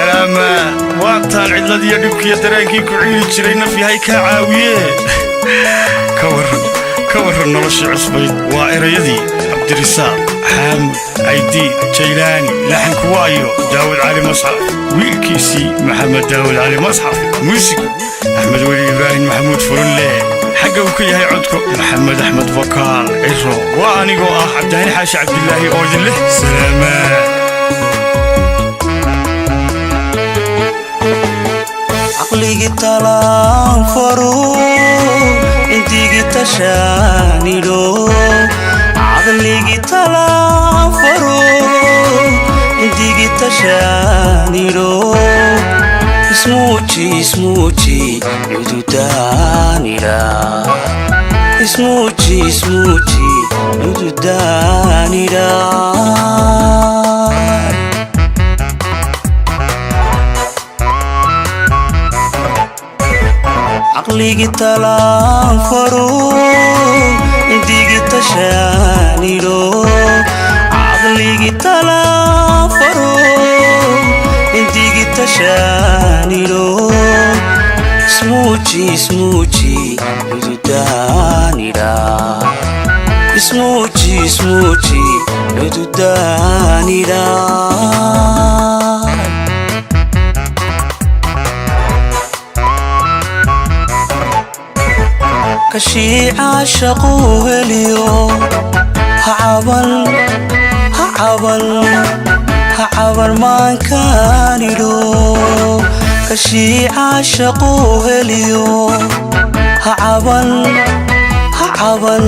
Salaama waataan cidladiyo dhibkiyo dareenkii ku ciili jiray naf yahay kaa caawiye. Ka warran, ka warran noloshii cusbayd? Waa erayadii Cabdirisaaq Xaamud Caydiid Jaylaani, laxanku waayo Daawud Cali Masxaf, wiilkiisii Maxamed Daawud Cali Masxaf, muusigu Axmed Weli Ibraahim Maxamuud Furunle, xagga uu ka yahay codko Maxamed Axmed Bakaal Ciro. Waa anigoo ah Cabdihani Xaashi Cabdilaahi oo idin leh salaamaa. Caqligii talaan faru, intigii tashaanidho. Caqligii talaan faru, intigii tashaanidho. Ismuuji, ismuuji, cududaanidha. Ismuuji, ismuuji, cududaanidha. Caqligii talaan faru, intigii tashaanidho. Caqligii talaan faru, intigii tashaanidho. Ismuuji, ismuuji, cududaanidha. Ismuuji, ismuuji, cududaanidha. Kashiica shaquu heliyo, ha caban, ha caban, ha caban maankaanidho. Kashiica shaquu heliyo, ha caban, ha caban,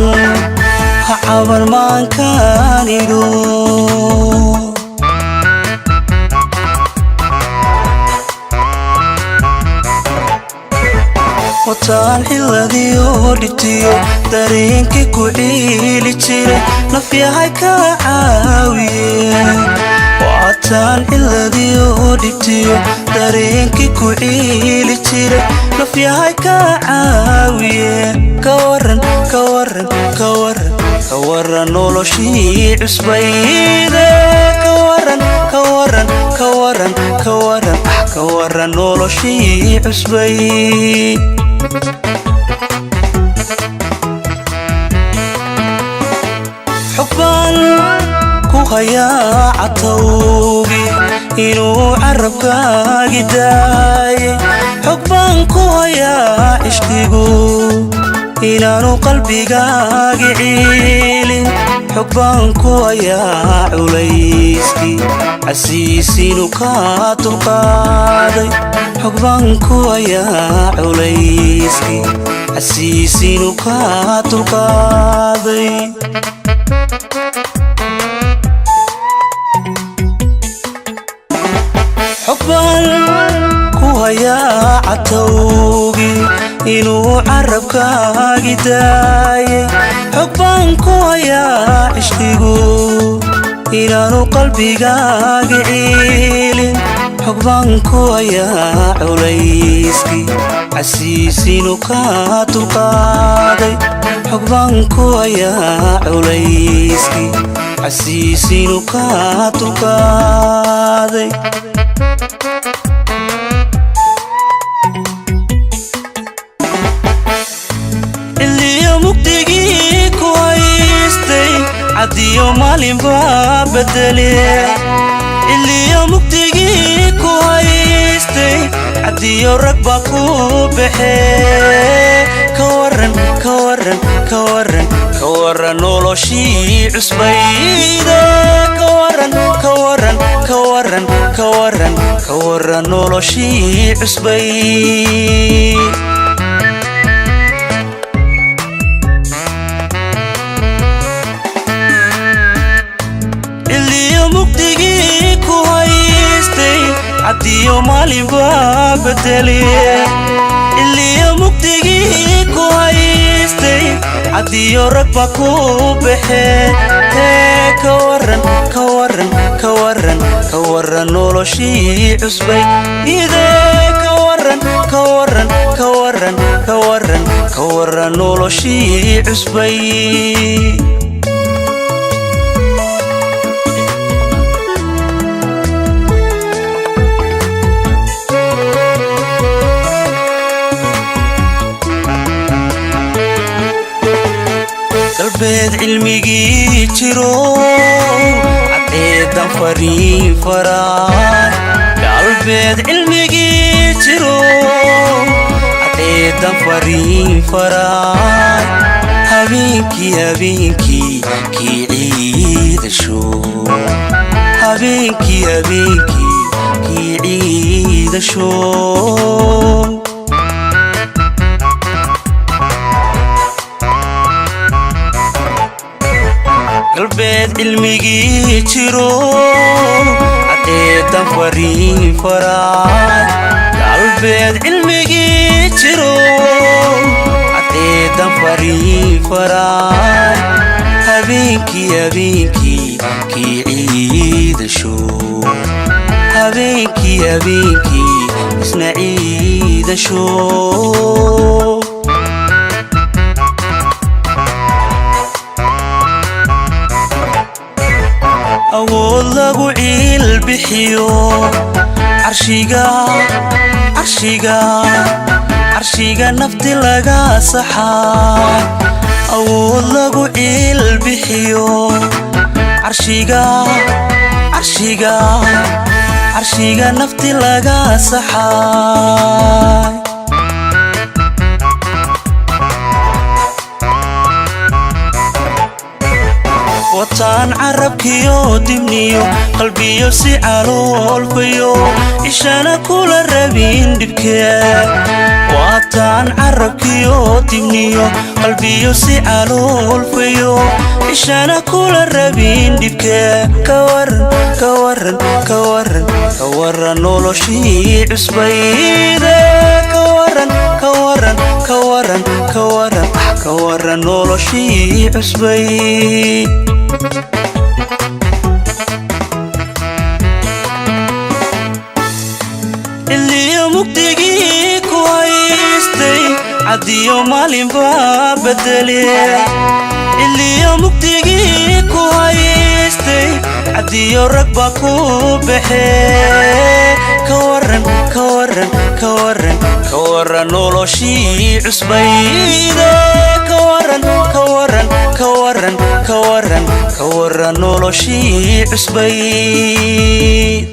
ha caban maankaanidho. Wataan xiladiyo dhibtiyo dareenkii ku ciili jiray nafyahay kaa caawiye. Wataan xiladiyo dhibtiyo dareenkii ku ciili jiray nafyahay kaa caawiye. Ka waran, ka waran, ka waran, ka waran noloshii cusbayde? Ka waran, ka waran, ka waran, ka waran, ka waran noloshii cusbay? Xugbaan ku hayaa catowgi inuu carabkaagi daayay. Xog baan ku hayaa cishqigu inaanu qalbigaagi ciilin. Xog baan ku hayaa culayskii casiisinu kaa dulqaaday. Xog baan ku hayaa culayskii casiisinu kaa dulqaaday. Xog baan ku hayaa catowgi inuu carabkaagi daayay. Xog baan ku hayaa cishqigu inaanu qalbigaagi ciilin. Xog baan ku hayaa culayskii casiisinu kaa dulqaaday. Xog baan ku hayaa culayskii casiisinu kaa dulqaaday. Xilliyo mugdigii ku haystay caddiyo maalinbaa bedele. Xilliyo mugdigii ku haystay caddiyo rag baa ku baxee. Ka waran, ka waran, ka waran, ka waran noloshii cusbayde? Ka waran, ka waran, ka waran, ka waran, ka waran noloshii cusbay? Xilliyo mugdigii ku haystay caddiyo maalinbaa bedele. Xilliyo mugdigii ku haystay caddiyo rag baa ku baxee. Ka waran, ka waran, ka waran, ka waran noloshii cusbay idee? Ka waran, ka waran, ka waran, ka waran, ka waran noloshii cusbay? Galbeed cilmigii jiro, cadceedan fariin faraay. Galbeed cilmigii jiro, cadceedan fariin faraay. Habeenkii, habeenkii kii ciidasho, habeenkii, habeenkii kii ciidasho. Galbeed cilmigii jiro, cadceedan fariin faraay. Galbeed cilmigii jiro, cadceedan fariin faraay. Habeenkii, habeenkii kii ciidasho, habeenkii, habeenkii isna ciidasho. Awood lagu ciilbixiyo carshiga, carshiga, carshiga nafti laga saxaa. Awood lagu ciilbixiyo carshiga, carshiga, carshiga nafti laga saxaa. Wataan carabkiyo dibniyo qalbiyo si caloolfayo, ishana kula rabin dhibkee. Waataan carabkiyo dibniyo qalbiyo si caloolfayo, ishana kula rabin dhibkee. Ka waran, ka waran, ka waran, ka waran noloshii cusbayde. Ka waran, ka waran, ka waran, ka waran, ka waran noloshii cusbay. Xilliyo mugdigii ku haystay, cadiyo maalinbaa bedele. Xilliyo mugdigii ku haystay, cadiyo rag baa ku baxee. Ka waran, ka waran, ka waran, ka waran noloshii cusbayde. Ka waran, ka waran, ka waran, ka waran, ka waran noloshii cusbayd.